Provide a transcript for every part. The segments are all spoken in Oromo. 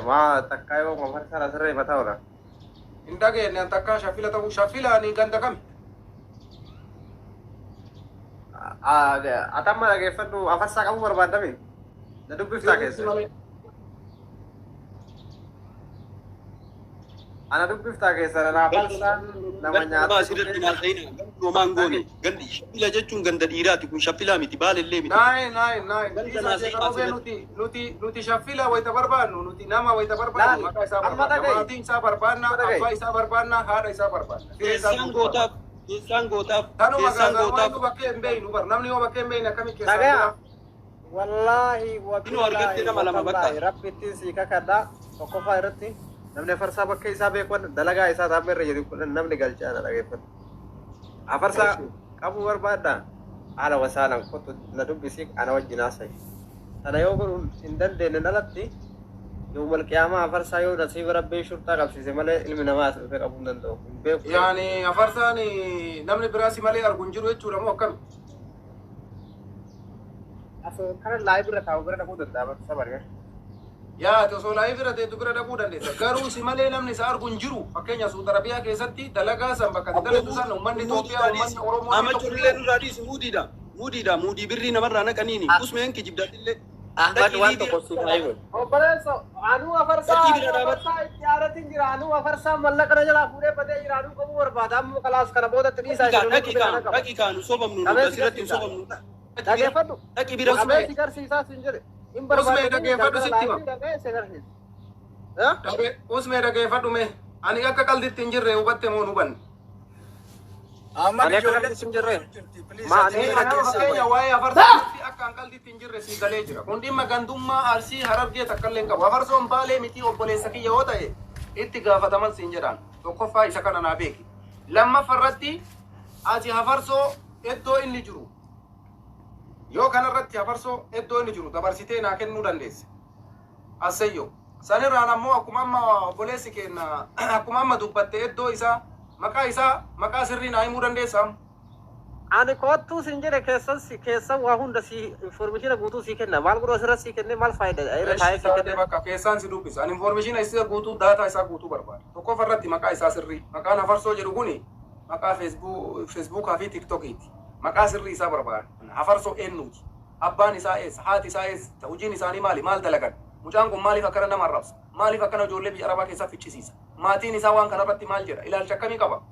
Maa takkaa yoo afarsaan asirra himataa oola. Hin dhageenye an takkaa shaffila ta'uu shaffilaanii ganda kami? Atamma dhageeffadhu afarsaa qabuu barbaadame. Na dubbiftaa keessa. Ana dubbiftaa keessa na afarsaan nama Ganda namaa nyaatee asirratti dhufee. naaf ta'ina. Gandi homaa hin goone. Gandi shaffila jechuun ganda dhiiraati. Kun shaffilaa miti. Baalellee miti. Naayin naayin naayin. Ganda Dhiisaa naaf sheeka ta'ina roobee asirratti. nuti nuti nuti shaffila wayita barbaannu nuti nama wayita barbaannu Laal maqaa isaa amma barbaanna dhaga'i. maatii isaa barbaanna Amma dhaga'i. abbaa isaa barbaanna haadha isaa barbaanna firee isaa Keessaan guutuu barbaanna. gootaaf. Keessaan gootaaf. Tanuma Keessaan gaazaan waan gootaaf. nu bakkee hin beeynu bar namni yoo bakkee hin beeyne akkamitti keessaan Dhagaya. jira? Wallaahi Inuu argattee wabillaahi nama lama bakka. watallaahi rabbi ittiin sii kakadha tokkoffaa irratti namni afarsaa bakka isaa beeku dalagaa isaa taa'ame irra jiru kun namni galchaa na dhageeffatu. Afarsaa qabuu barbaadda haala wasaalan kottu na dubbisi ana wajjin haasa'i. Sana yoo godhu hin dandeenye alatti yoomal qiyaamaa afarsaa yoo nasiiba rabbii shurxaa qabsiise malee ilmi namaa as dhufee qabuu hin danda'u. Hin beeku. Yaani afarsaan namni biraa si malee argu hin jiru jechuudha moo akkami? As kana live irra taa'u bira dhaquu danda'a afarsaa barga. Yaa ati osoo live irra teettu bira dhaquu dandeessa. Garuu si malee namni isa argu hin jiru. Fakkeenya Suudi Arabiyaa keessatti dalagaa san bakka ati dalagdu san uummanni Itoophiyaa Muudiidha uummanni dhiisi. Oromoo Amma inni tokko ijoollee nurraa dhiisi muudiidha. Muudiidha. Muudii birrii namarraa naqaniini. Usmeen kijibdaatillee. Ahmad Dhaqii waan liibii tokko siif haa himu. Obboleesso anuu afarsaa Dhaqii bira anuu dhaabadhu. afarsaa itti aaratiin jira anuu afarsaa mallaqa na jalaa fuudhee badee jira anuu qabuu barbaada amma kalaas kana boodatti dhiisaa Dhaqii isin kaan, dhaqii dhufee kaan, kana qaba. dhaqii kaan. Sobamnu nuti Qabee si asirratti hin garsiisa. sobamnu. Dhaqii bira, Dhageeffadhu. dhaqii bira Qabee usmee. si garsiisaa siin jedhe. Hin Usmee barbaadanii dhageeffadhu galgala sitti hima. live dhaqee si garsiisa. Dhagee usmee dhageeffadhu mee ani akka qalditti hin jirre hubatte moo hin hubanne? Ahmad Ani akka ijoolleen qalditti hin jirre. jirti. Please Maali? ati miira Nama keessaa fakkeenya bahi. waa'ee afarsaatti akka an qalditti hin jirre sii galee jira. Kun dhimma gandummaa Arsii Harargee takka illee hin qabu. Afarsoon Baalee miti obboleessa kiyya yoo ta'e itti gaafataman siin jedhaan. Tokkoffaa isa kana naa beeki. Lammaffaa irratti ati hafarsoo iddoo inni jiru yoo kanarratti hafarsoo iddoo inni jiru dabarsitee naa kennuu dandeesse. Asseyyoo. Sanirraan ammoo akkuma amma obboleessi keenya akkuma amma dubbatte iddoo isaa maqaa isaa maqaa sirrii naa himuu dandeessaa? Ani kottuu siin jedhe keessan si keessan waa hunda si information guutuu si kenna maal godhu asirra si kenne maal faayidaa irra taa'ee Eshi si taatee kenne. bakka keessaan si dubbisa. Ani information isaa guutuu data isaa guutuu barbaada. Tokkoffaa irratti maqaa isaa sirrii. Maqaan hafarsoo jedhu kuni maqaa Facebookaa fi TikTokiiti. Maqaa sirrii isaa barbaada. Hafarsoo eenyuuti? Abbaan isaa eessa? Haati isaa eessa? Hojiin isaanii maali? Maal dalagan? Mucaan kun maaliif akkana nama arrabsa? Maaliif akkana ijoollee biyya Arabaa keessaa ficcisiisa? Maatiin isaa waan kanarratti maal jedha? Ilaalcha akkamii qaba?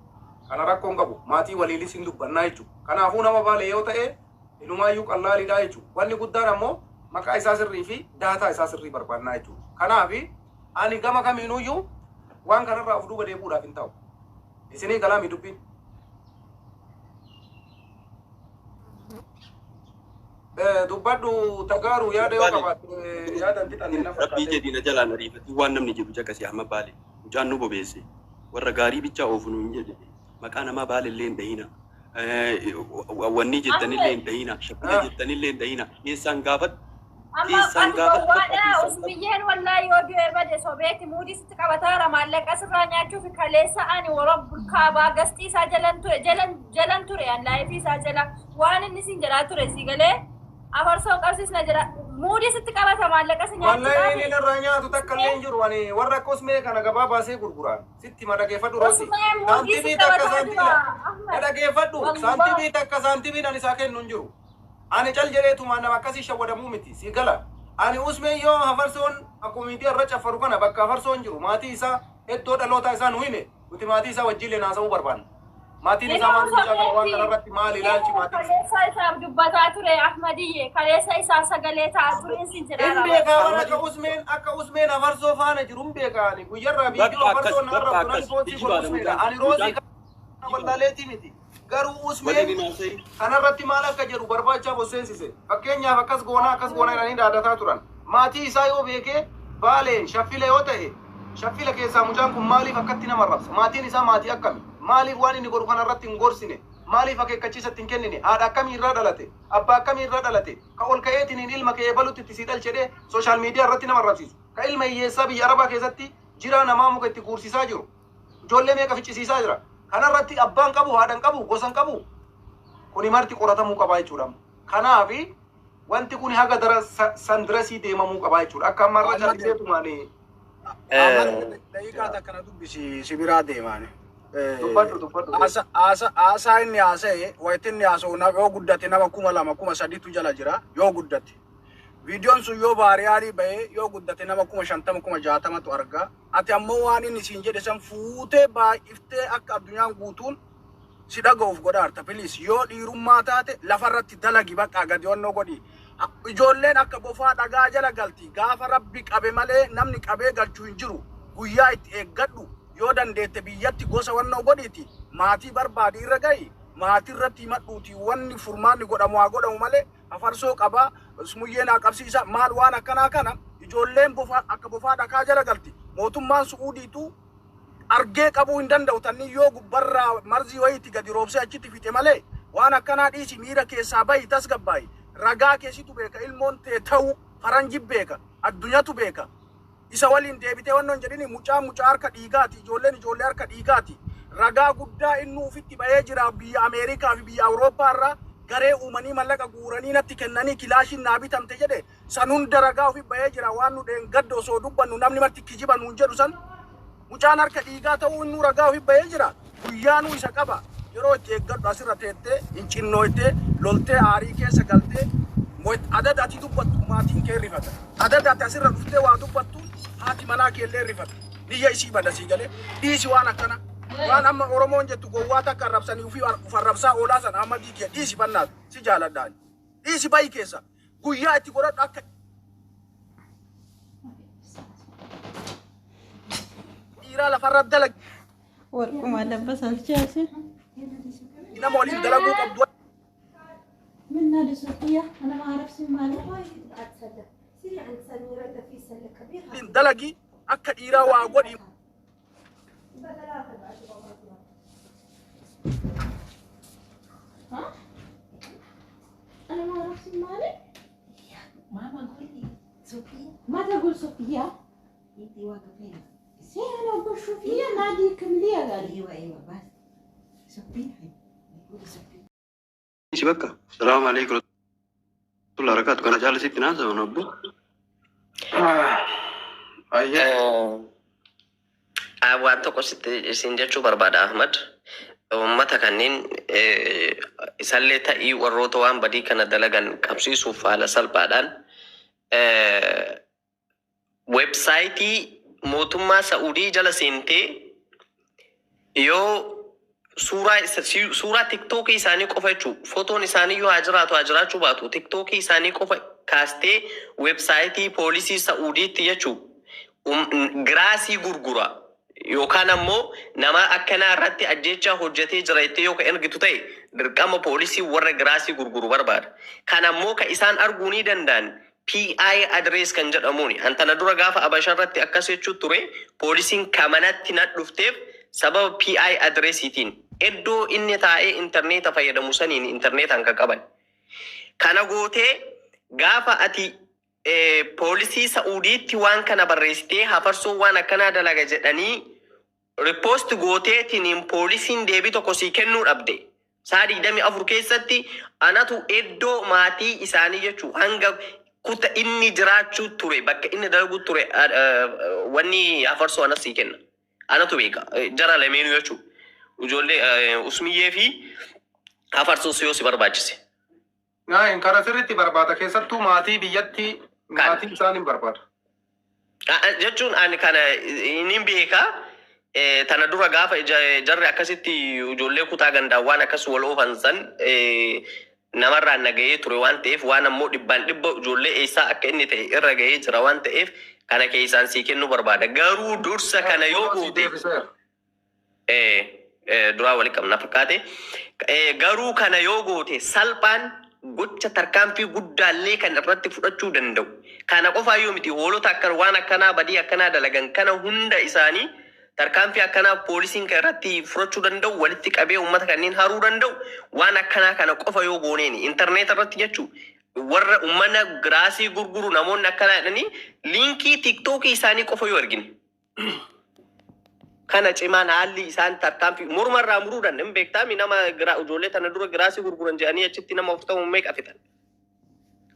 Kana rakkoon qabu. Maatii waliinis hin dubbannaa jechuudha. Kanaafuu nama baale yoo ta'e inumaayyuu qallaaliidha jechuudha. Wanni guddaan ammoo maqaa isaa sirrii fi data isaa sirrii barbaannaa jechuudha. Kanaaf ani gama kamiinuyyuu waan kanarraa of duuba deebi'uudhaaf hin ta'u. Isinii galaami dubbiin. Dubbadhu tagaaru yaada yoo Baale. qabaatte yaada hin fixanne na Rabbii fakkaate. jedhii na jalaan ariifatii waan namni jedhu caqasii amma baale. Mucaan nu bobeesse. Warra gaarii bichaa oofu nu hin jedhe. Maqaa namaa baalellee hin dhahina. Wanni jettanillee hin dhahina. Shakkila jettanillee hin dhahina. Keessaan gaafadhu. Amma Keessaan ati gaafadhu. Bakka gowwaadha keessaan gaafadhu. usmiyyeen wallaahi yoo du'e bade sobeeti muudii sitti qabataara maallaqa sirraa nyaachuuf kaleessa ani warra kaabaa gastii isaa jalan ture jalan jalan ture an live isaa jala waan inni siin jedhaa ture si galee afarsoon qabsiisna jedha muudii sitti qabata maallaqa si Wallahi nyaachuudhaaf inni narraa nyaatu takka illee hin jiru. Ani warra akka usmee kana gabaa baasee gurguraan. Sitti ma dhageeffadhu Rosi. Usmee muudii Saantimii sitti takka qabataa saantimii jira na Ahmad dhageeffadhu. wallah Saantimii takka saantimiin ani isaa kennu hin jiru. Ani cal jedheetuma nama akkasii shawwadamuu miti. Si gala. Ani usmee yoo hafarsoon akkuma miidiyaa irra caffaru kana bakka hafarsoon jiru maatii isaa iddoo dhaloota isaa nu hime nuti maatii isaa wajjillee haasa'uu barbaanna. Maatiin isaa Inni maal mucaa kana waan sobeeti. kanarratti maal ilaalchi Inni maatiin isaa? kaleessa isaaf dubbataa ture Ahmadiyye kaleessa isaaf sagalee ta'aa ture sin Hin jedhaa beekaa bara Ahmadi akka usmeen akka usmeen hafarsoo faana jiru hin beekaa ani guyyarraa viidiyoo bakka akkas hafarsoo na bakka arrabsu nani akkas poostii godhu kijibaadha usmeedha. mucaan Ani roosii mucaan kana wallaaleetii miti. Garuu waliin usmeen hin haasa'in. kanarratti maal akka jedhu barbaachaaf of seensise. Fakkeenyaaf akkas goonaa akkas goonaa jedhanii dhaadataa turan. Maatii isaa yoo beekee baaleen shaffila yoo ta'e shaffila keessaa mucaan kun maaliif akkatti nama arrabsa? Maatiin isaa maatii akkami? Maaliif waan inni godhu kanarratti hin gorsine? Maaliif akeekkachiisa itti hin kennine? Haadha akkamii irraa dhalate? Abbaa akkamii irraa dhalate? Ka ol ka'eetiin ilma kee balutti itti sii dhalchedhee social media irratti nama arrabsiisu. Ka ilma hiyyeessaa biyya Arabaa keessatti jiraa namaa muka itti guursisaa jiru. Ijoollee meeqa ficcisiisaa jira. Kanarratti abbaan qabu, haadhan qabu, gosan qabu. Kuni marti qoratamuu qabaa jechuudha. Kanaafi wanti kun haga dara sandirasii deemamuu qabaa jechuudha. Akka ammarra Ahmad calliseetumaan Daqiiqaa takkana dubbisi si biraa deemaani. Dubbadhu dubbadhu. Haasaa inni haasa'e wayitti inni haasa'u yoo guddate nama 2000 3000tu jala jira yoo guddate. Viidiyoon sun yoo baariyaarii bahee yoo guddate nama 50,000 60,000tu arga. Ati ammoo waan inni siin jedhe san fuutee baay'iftee akka addunyaan guutuun si dhaga'uuf godhaarta. Please, yoo dhiirummaa taate lafarratti dalagi, bakka gadi onnoo godhi. Ijoolleen akka bofaa dhagaa jala galti. Gaafa Rabbi qabe malee namni qabee galchuu hin jiru. Guyyaa itti eeggadhu. Yoo dandeette biyyatti gosa wannoo godhiiti. Maatii barbaadi, irra gahi. Maatii irratti himadhuuti, wanni furmaanni godhamu haa godhamu malee afarsoo qabaa sumuyyee naa qabsiisa maal waan akkanaa kana ijoolleen bofaa akka bofaa dhagaa jala galti. Mootummaan Su'uudiitu argee qabuu hin danda'u, tanni yoo gubbarraa marzii wayiitti gadi roobsee achitti fixe malee. Waan akkanaa dhiisi, miira keessaa bahi, tasgabbaayi. Ragaa keessitu beeka, ilmoon tee ta'u faranji beeka, addunyatu beeka. Isa waliin deebitee wannan jedhini, mucaa mucaa harka dhiigaati, ijoolleen ijoollee harka dhiigaati. Ragaa guddaa inni ufitti bahee jira. Biyya Ameerikaa fi biyya Awurooppaa irraa garee uumanii mallaqa guuranii natti kennanii kilaashiin naa bitamte jedhe san hunda ragaa ofi bahee jira. Waan nu dheengadda osoo dubbannu namni marti kijiba nuun jedhu san, mucaan harka dhiigaa ta'uu inni ragaa ofi bahee jira. Guyyaanuu isa qaba. Yeroo itti eeggadhu. Asirra teettee hin cinnooytee loltee aarii keessa galtee adada ati dubbattu maatiin kee rifata. Adada ati asirra dhuftee waa dubbattu haati manaa kee illee rifata. Niyya isii bada sii galee. Dhiisi waan akkana. Waan amma Oromoon jettu gowwaa takka arrabsanii ofii uf arrabsaa oolaa sana amma kee dhiisi bannaatu si jaaladhaan. Dhiisi, bayi keessa. Guyyaa itti godhadhu akka dhiiraa lafarra dalagi. ወርቁማ ለበሳልቻች Nama waliin dalaguu qabdu. ምን ሶፊያ انا ما اعرف ማለት سيري عند سميرة إذا في سلة كبيرة. Waliin dalagi, akka dhiiraa waa godhi. بثلاثة بعد غرفتنا. ها انا ما اعرف مالك. ماما قولي صوفيا. ما تقول صوفيا. انت واقفة هنا. سي انا اقول صوفيا نادي كمليا قال. ايوه، بس صوفيا، قولي صوفيا. Si bakka. Salaamu alaikum warahmatullahi wabarakatuh. Kana jaala sitti naasa obbo. Ayyee. Waan tokko sitti isin jechuu barbaada, Ahmad. Uummata kanneen isallee ta'ii warroota waan badii kana dalagan qabsiisuuf haala salphaadhaan weebsaayitii mootummaa Sa'udii jala seentee yoo suuraa tiktookii isaanii qofa jechuu, fotoon isaanii yoo haa jiraatu haa jiraachuu baatu, tiktookii isaanii qofa kaastee weebsaayitii poolisii Sa'udiitti jechuu giraasii gurgura yookaan ammoo nama akkanaa irratti ajjeechaa hojjetee jira jettee yoo ka ergitu ta'e, dirqama poolisii warra giraasii gurguru barbaada. Kan ammoo ka isaan arguu ni danda'an PI address kan jedhamuuni. Antana dura gaafa Abashaa irratti akkas jechuu ture, poolisiin kamanatti na dhufteef sababa PI addressiitiin iddoo inni taa'ee intarneeta fayyadamu saniin intarneetaan kan qaban. Kana gootee gaafa ati poolisii Sa'uudiitti waan kana barreessitee hafarsoo waan akkanaa dalaga jedhanii report gooteetiin poolisiin deebii tokko sii kennuu dhabde. Sa'a 24 keessatti anatu iddoo maatii isaanii jechuu hanga kuta inni jiraachuu ture, bakka inni dalagu ture, wanni hafarsoo anas sii kenna. Anatu beeka jara lameenuu jechuu. Ijoollee Usmiyyee fi hafarsoo yoo si barbaachise. Naayin kana sirriitti barbaada, keessattuu maatii biyyatti maatii isaan hin barbaada. Jechuun ani kana inni beeka. Tana dura gaafa jarri akkasitti ijoollee kutaa gandaa waan akkas wal oofan san namarraan nagahee ture waan ta'eef, waan ammoo dhibbaan dhibba ijoollee eessaa akka inni ta'e irra gahee jira waan ta'eef, kana keessaan sii kennuu barbaada. Garuu dursa kana yoo Si goote deebiseera. Duraa walitti qabna fakkaate. Garuu kana yoo goote salphaan gocha tarkaanfii guddaallee kan irratti fudhachuu danda'u. Kana qofaayyuu miti, hoolota akka waan akkanaa badii akkanaa dalagan kana hunda isaanii tarkaanfii akkanaa poolisiin kan irratti fudhachuu danda'u, walitti qabee uummata kanneen haruu danda'u, waan akkanaa kana qofa yoo gooneeni intarneet irratti jechuu warra ummana giraasii gurguru namoonni akkanaa jedhanii liinkii tiktookii isaanii qofa yoo argine. Kana cimaan haalli isaan tarkaanfii mormarraa muruu danda'an beektaami nama ijoollee tana dura giraasii gurguran jedhanii achitti nama 40 meeqa fixan.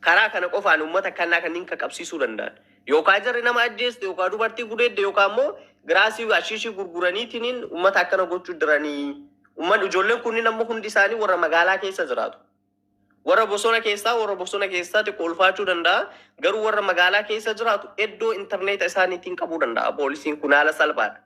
Karaa kana qofaan uummata kanaa kanneen ka qabsiisuu danda'an. Yookaan jarri nama ajjeeste yookaan dubartii gudeedde yookaan immoo giraasii ashiishii gurguraniitiin uummata akkana gochuu jiranii. Uummanni ijoolleen kunniin ammoo hundi isaanii warra magaalaa keessa jiraatu. Warra bosona keessaa warra bosona keessaa xiqqoo ulfaachuu danda'a. Garuu warra magaalaa keessa jiraatu iddoo intarneeta isaaniitiin qabuu danda'a. Poolisiin kun haala salphaadha.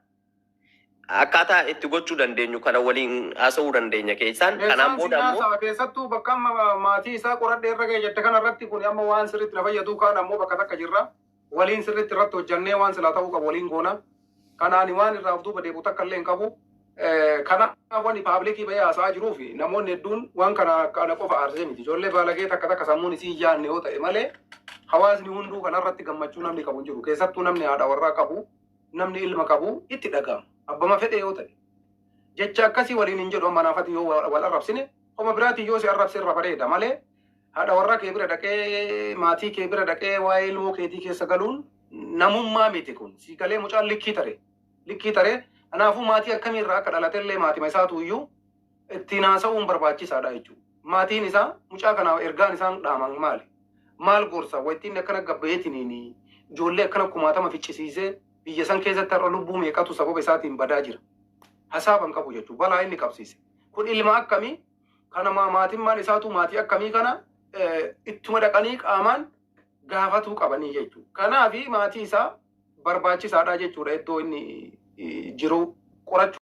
Akkaataa itti gochuu dandeenyu kana waliin haasa'uu dandeenya keessaan. Kanaan Keessaan booda ammoo sinaasaa keessattuu bakka amma maatii isaa qoradhee irra ga'e jette kana irratti kun amma waan sirriitti na fayyadu kaan ammoo bakka takka jirra. Waliin sirriitti irratti hojjannee waan silaa ta'uu qabu waliin goona. Kanaan waan irraa of duuba deebi'u takka illee hin qabu. Kanaaf wanni public bahee haasa'aa jiruu fi namoonni hedduun waan kana kana qofa aarsee miti. Ijoollee baalagee takka takka sammuun isii hin yaadne yoo ta'e malee hawaasni hunduu kanarratti gammachuu namni qabu hin jiru. Keessattuu namni haadha warraa qabu, namni ilma qabu itti dhaga'ama. Abbama fedhe yoo ta'e. Jecha akkasii waliin hin jedhu amma naafati yoo wal arrabsine homa biraatiin yoo si arrabse irra bareeda malee haadha warraa kee bira dhaqee maatii kee bira dhaqee waa'ee ilmoo keetii keessa galuun namummaa miti kun. Si galee mucaan likkii tare. Likkii tare. Kanaafuu maatii akkamiirraa akka dhalatellee maatima isaatu iyyuu ittiin haasa'uun barbaachisaadha jechuudha. Maatiin isaa mucaa kanaaf ergaan isaan dhaaman maali? Maal gorsa? Wayittiin akkana gabbayeetiniin ijoollee akkana kumaatama ficcisiisee biyya san keessatti har'a lubbuu meeqatu sababa isaatiin badaa jira. Hasaaban qabu jechuudha. Balaa inni qabsiise. Kun ilma akkamii? Kana maatimmaan isaatu maatii akkamii kana ittuma dhaqanii qaamaan gaafatuu qabanii jechuudha. Kanaafi maatii isaa barbaachisaadha jechuudha iddoo inni jiru qorachuu.